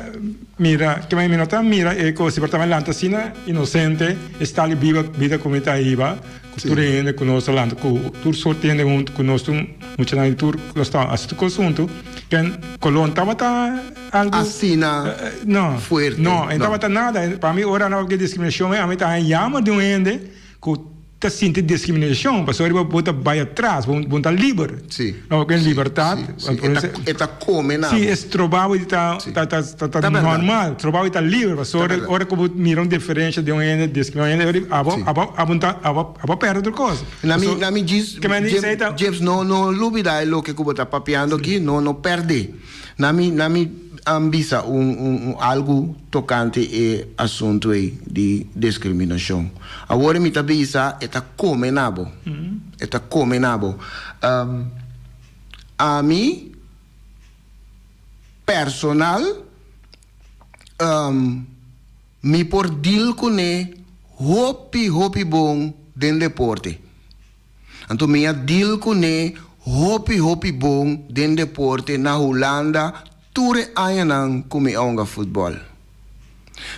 S1: mira ke men mi no ta mira e kos si por ta mi lanta asina inosente e stali biba bida ku mi ta hiba. Ku tur hende ku nos ta lanta ku tur sorti hende huntu ku nos tur muchanan di tur nos ta hasi tur kos huntu ken kolon tabata algu
S2: Asina
S1: no
S2: fuerte
S1: no e tabata nada pa mi ora nan papia diskriminashon ami ta haña yama di un hende ku ta sinti diskriminashon pasobra riba bo ta bai atras bo bo ta liber
S2: Si
S1: no ken libertat
S2: si e ta kome na
S1: si
S2: bo
S1: e stroba bo di ta
S2: Si
S1: ta ta
S2: Ta bèrdat
S1: normal stroba bo di ta liber pasobra
S2: Ta bèrdat
S1: ora ku bo mira un diferensha di un hende diskriminá un hende abo
S2: Si
S1: abo abo ta abo abo pèrdè tur kos
S2: Na mi
S1: pasobra
S2: na mi djis
S1: ke men di
S2: James
S1: esei ta
S2: James no no lubida e loke ku bo ta papiando aki no no pèrdè na mi na mi bisa un un un algu tokante e asuntu ei di diskriminashon awor mi ta bisa e ta kome na bo e ta kome na bo ami personal mi por deal kuné hopi hopi bon den deporte. Anto mi a deal kuné hopi hopi bon den deporte na Hulanda tur e añanan ku mi a hunga futbòl.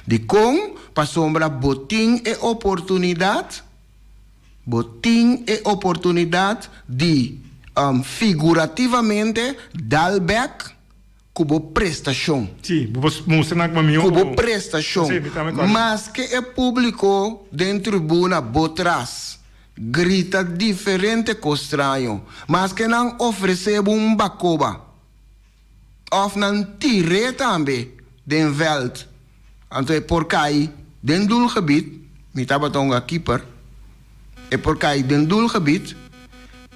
S2: Dikon? Pasobra bo tin e oportunidat, bo tin e oportunidat di figurativamente dal bèk ku bo prestashon.
S1: Sí, bo por mustra nan kuma mihó.
S2: Ku bo prestashon.
S1: Sí, mi tambe kòrda.
S2: Maske e públiko den tribuna bo tras grita diferente kos straño, maske nan ofresé bo un bakoba òf nan tir'é tambe den vèlt, anto e por kai den doelgebied, mi tabata hunga kiper, e por kai den doelgebied,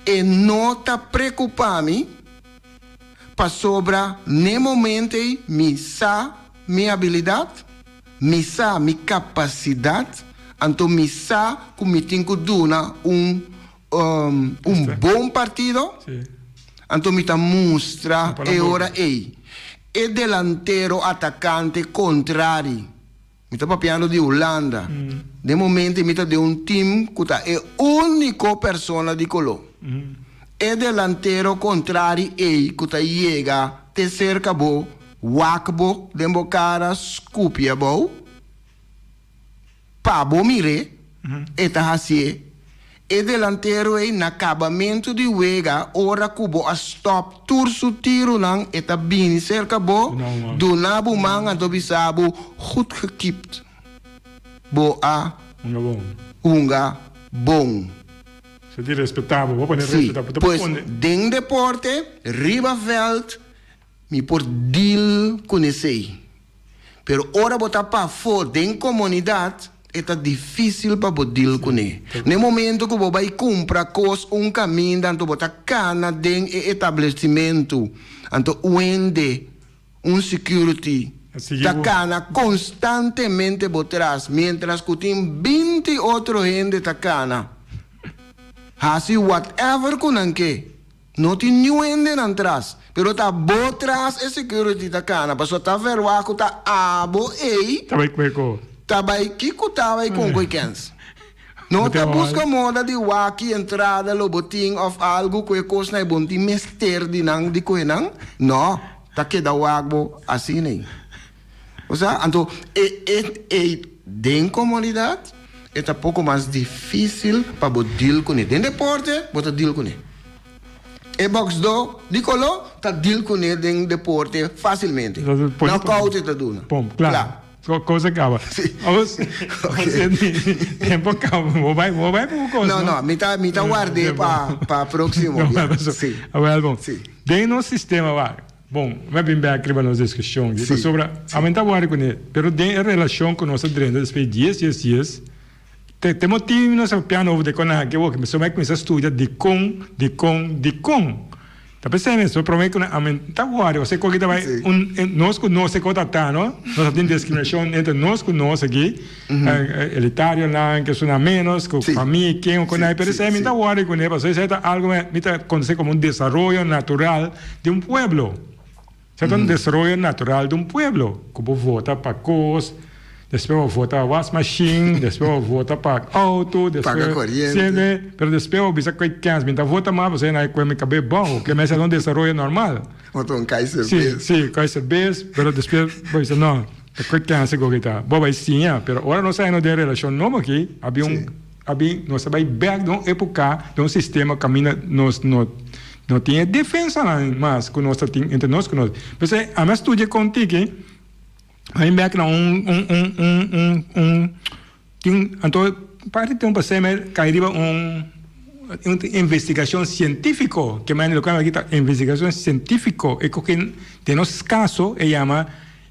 S2: e no ta prekupá mi. Pasobra n'e momento ei mi sa mi abilidat, mi sa mi kapasidat, anto mi sa ku mi tin ku duna un. un bon partido, anto mi ta mustra e ora ei. E delantero atakante kontrari, mi ta papiando di Hulanda, den momento ei mi ta den un tim ku ta e úniko persona di koló. E delantero kontrari ei ku ta yega te serka bo, wak bo den bo kara, skupi abou. Pa bo mir'é, e ta hasié. E delantero ei na kabamentu di wega, ora ku bo a stòp tur su tirunan, e ta bini serka bo, duna bo man anto bisa bo, Goed gekiept. Bo a hunga bon. Sí, pues den deporte, riba vèlt, mi por deal ku nesei. Pero ora bo ta pafó den komunidat, e ta difísil pa bo deal kuné. Na e momento ku bo bai kumpra kos un kaminda, anto bo ta kana den e establesimentu, anto un hende, un security, ta kana konstantemente bo tras, miéntras ku tin 20 otro hende ta kana hasi whatever ku nan ke. No tin niun hende nan tras, pero ta bo tras e security ta cana, pasobra ta verwagt cu ta abo ey
S1: Ta bay cu e co.
S2: ta bay kico ta bay con cu e kens. No ta busca moda di wak ki entrada lo bo tin of algo cu e cosnan ey bo no tin mester di nan di coge nan, no, ta keda wak bo asina ey. Osea, anto e e ey den comunidad e ta poco mas dificil pa bo deal cune. Den deporte bo ta deal cune. E boxdó di coló ta deal cune den deporte facilmente. Knockout e ta duna.
S1: Pom, cla. Cos a caba.
S2: Si.
S1: Os, tempo a caba. Bo bay, bo bay pa bo cos,
S2: no? No, no, mi ta, mi ta ward'é pa, pa proximo bia. Si.
S1: Awel bon.
S2: Si.
S1: Den nos sistema wak. Bon, mi a bin bek riba nos diskushon aki, pasobra ami no ta wòri kuné, pero den e relashon ku nos a drenta despues di dies, dies, dies, te te motibu nos a papia nobo dikon nan haki awoki, pasobra mi a kuminsá studia dikon, dikon, dikon. Ta p'esei mes, promé ku ami no ta wòri, osea ku aki ta bai un, nos ku nos e kos ta ta, no? Nos a tin diskriminashon entre nos ku nos aki, elitarionan, kesunnan ménos, ku famia, ken ku konai, pero esei mi no ta wòri kuné, pasobra esei ta algu mi ta konosé komo un desaroyo natural. Di un pueblo. Esei ta un desaroyo natural di un pueblo. Ku bo vota pa kos, despues bo vota pa wasmashin, despues bo vota pa outo, despues.
S2: Paga koriente.
S1: Pero despues bo bisa ku e kens mi ta vota mas pasobra nan e kue mi kab'é bou. Ke mester ta un desaroyo normal.
S2: Bo ta un kai serbes.
S1: Si, si, kai serbes, pero despues bo bisa no, ta kue kens ku ta. Bo bai siña, pero ora nos a endo den relashon nobo aki, a bin un. A bin, nos a bai bek den un epoca, den un sistema caminda nos no no tin e defensanan mas cu nos ta tin entre nos cu nos. P'esei ami a studia con tiki, a bin bek na un un un un un un tin anto parti tin un pasei mi cay riba un un investigacion cientifico, ke mende loke aki ta investigacion cientifico e cu den nos caso e yama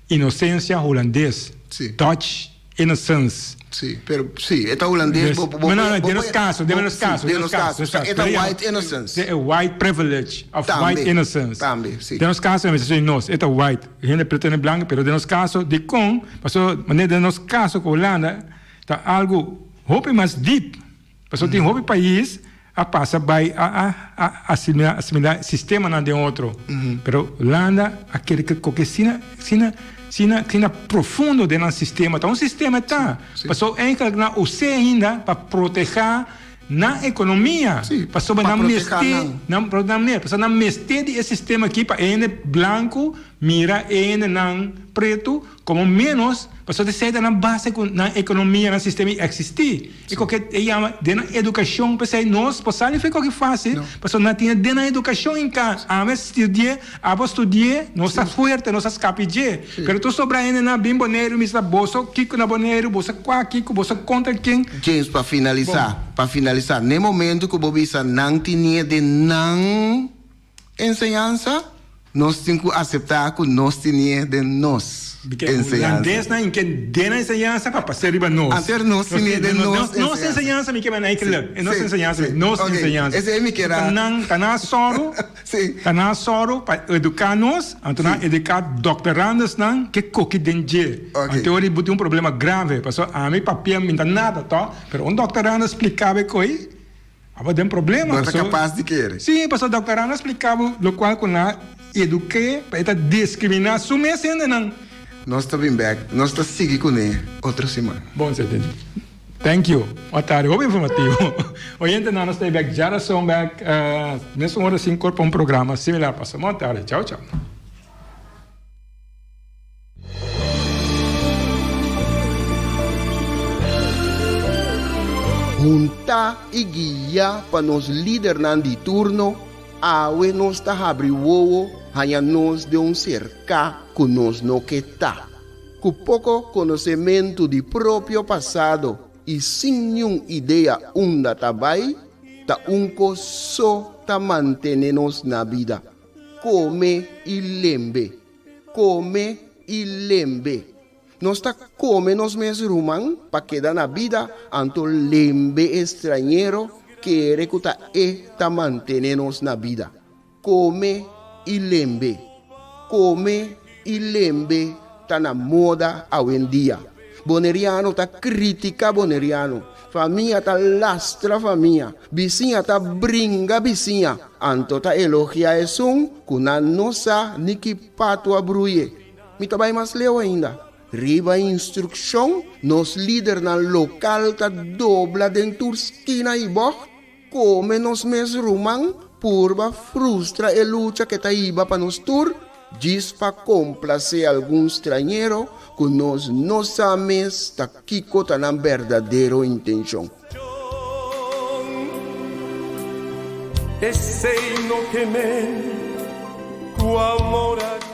S1: inocencia hulandes, Dutch. Innocence.
S2: Sí, pero sí, e ta hulandes. Bo, bo,
S1: no, no, den nos caso, den nos caso,
S2: den nos caso. E ta white innocence.
S1: E white privilege of white innocence.
S2: Tambe, sí.
S1: Den nos caso, mi ta nos, e ta white. Hende preto hende blanco, pero den nos caso, dicon, paso, manera den nos caso cu Hulanda, ta algo hopi mas diep. Pasobra tin hopi pais a pasa bai a a a asimila asimila sistemanan den otro. Pero Hulanda a kere ke koke asina asina asina asina profundo den nan sistema. Ta un sistema e ta. Pasobra eigenlijk nan us'é ainda pa proteha nan ekonomia. Pasobra nan mester nan pasobra nan mester di e sistema aki pa e hende blanku mira e hendenan pretu Komo ménos, pasobra esei ta nan base ku nan ekonomia, nan sistema i eksistí. I koke e yama den nan edukashon, p'esei nos por sali for e koke fásil, pasobra nan tin den nan edukashon in kas. Ami a studi'é, abo a studi'é, nos ta fuerte, nos a skapi dje. Pero tur sobra hendenan bin Boneiru mester ta boso kiko na Boneiru, boso kua kiko, boso kontra ken.
S2: James, pa finalisá, pa finalisá, n'e momento ku bo bisa nan tinié den nan Enseñansa, Nos tin ku aseptá ku nos tinié den nos enseñansa.
S1: Hulandesnan in ken den nan enseñansa pa pas'é riba nos.
S2: Antes nos tinié den nos enseñansa.
S1: Nos enseñansa mi ke manda eigenlijk. E nos enseñansa, nos enseñansa.
S2: Esei mi kier a.
S1: Ta nan, ta nan a sòru, ta nan a sòru pa eduká nos, anto nan a eduká doktorandesnan ke koki den dje. Anto ora bo tin un problema grave, pasobra ami papia mi ta nada, tò? Pero un doktorando a splika bo e koi. Abo den problema.
S3: No ta kapas di kere.
S1: Sí, pasobra Dòkter Rana a splika bo lokual ku nan a eduk'é pa e ta diskriminá su mes hendenan.
S3: Nos ta bin bèk, nos ta sigui kuné otro siman.
S1: Bon, Sete. Thank you. Bo tardi hopi informativo. Oyentenan, nos ta e bèk djarason bèk mesun ora sinkor pa un programa similar. Pasa bon tardi. Chao, chao.
S2: Huntá i guiá pa nos lidernan di turno, awe nos ta habri wowo haña nos den un serká ku nos no ke ta. Ku poko konosementu di propio pasado i sin niun idea unda ta bai, ta un kos so ta mantené nos na bida, kome i lembe. Kome i lembe. Nos ta kome nos mes ruman pa keda na bida, anto lembe e strañero kere ku ta e ta mantené nos na bida. Kome i lembe. Kome i lembe ta na moda awendia. Boneriano ta kritika boneriano, famia ta lastra famia, bisiña ta bringa bisiña, anto ta elogia esun ku nan no sa ni ki patu a bruye. Mi ta bai mas leu ainda. Riba instrukshon, nos lidernan lokal ta dobla den tur skina i bògt, Kome nos mes ruman purba frustra e lucha ke ta hiba pa nos tur, djis pa komplasé algun strañero ku nos no sa mes ta kiko ta nan berdadero intenshon.
S4: Esei no ke men ku amor a.